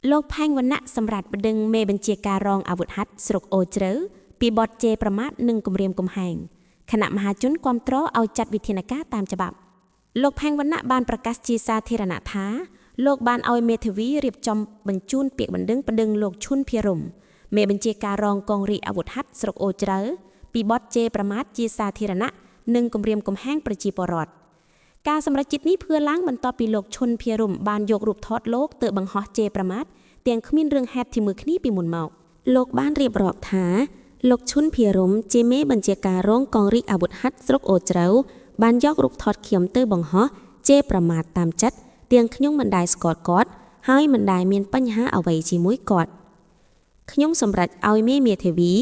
លោកផែងវណ្ណៈសម្រាប់ប្តឹងមេបញ្ជាការរងអាវុធហត្ថស្រុកអូជ្រៅពីបទជេរប្រមាថនិងគំរាមកំហែងខណៈមហាជនគាំទ្រឲ្យចាត់វិធានការតាមច្បាប់លោកផែងវណ្ណៈបានប្រកាសជាសាធារណៈថាលោកបានឲ្យមេធាវីរៀបចំបញ្ជូនពាក្យបណ្ដឹងប្តឹងលោកឈុនភិរមមេបញ្ជាការរងកងរាជអាវុធហត្ថស្រុកអូជ្រៅពីបទជេរប្រមាថជាសាធារណៈនិងគំរាមកំហែងប្រជាពលរដ្ឋការសម្រេចចិត្តនេះធ្វើឡើងបន្ទាប់ពីលោកឈុនភិរមបានយករូបថតលោកទៅបង្ហោះជេរប្រមាថទាំងគ្មានរឿងហេតុជាមួយគ្នាពីមុនមក លោកបានរៀបរាប់ថាលោកឈុនភិរមជាមេបញ្ជាការរងកងរាជអាវុធហត្ថស្រុកអូជ្រៅបានយករូបថតខ្ញុំទៅបង្ហោះជេរប្រមាថតាមចិត្តទាំងខ្ញុំមិនដែលស្គាល់គាត់ហើយមិនដែលមានបញ្ហាអ្វីជាមួយគាត់ខ្ញុំសម្រេចឲ្យមេមេធាវី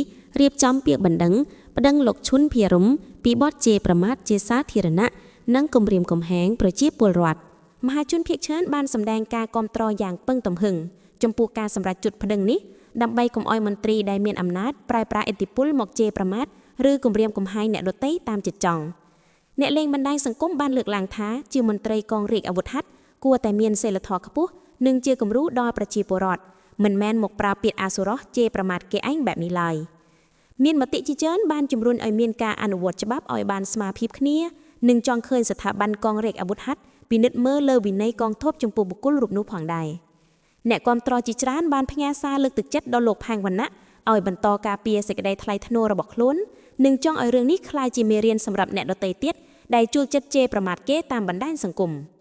រៀបចំពាក្យបណ្ដឹងប្តឹងលោកឈុនភិរមពីបទជេរប្រមាថជាសាធារណៈនិងគំរាមកំហែងប្រជាពលរដ្ឋ មហាជនភាគច្រើនបានសម្ដែងការគាំទ្រយ៉ាងពឹងទំហឹងចំពោះការសម្រេចជុតប្តឹងនេះដើម្បីកុំឲ្យមន្ត្រីដែលមានអំណាចប្រែប្រួលឥទ្ធិពលមកជេរប្រមាថឬគំរាមកំហែងអ្នកដទៃតាមចិត្តចង់អ្នកលេងបណ្ដាញសង្គមបានលើកឡើងថាជាមន្ត្រីកងរាជអាវុធហត្ថគួរតែមានសីលធម៌ខ្ពស់និងជាគំរូដល់ប្រជាពលរដ្ឋមិនមែនមកប្រើពាក្យអសុរោះជេរប្រមាថគេឯងបែបនេះឡើយមានមតិជាច្រើនបានជំរុញឲ្យមានការអនុវត្តច្បាប់ឲ្យបានស្មារភាពគ្នានិងចង់ឃើញស្ថាប័នកងរាជអាវុធហត្ថពិនិត្យមើលលើវិន័យកងទ័ពចំពោះបុគ្គលរូបនោះផងដែរអ្នកគាំទ្រជាច្រើនបានផ្ញើសារលើកទឹកចិត្តដល់លោកផាងវណ្ណៈឲ្យបន្តការពារសេចក្តីថ្លៃថ្នូររបស់ខ្លួននិងចង់ឲ្យរឿងនេះក្លាយជាមេរៀនសម្រាប់អ្នកដទៃទៀតដែលជួលចិត្តជេរប្រមាថគេតាមបណ្ដាញសង្គម។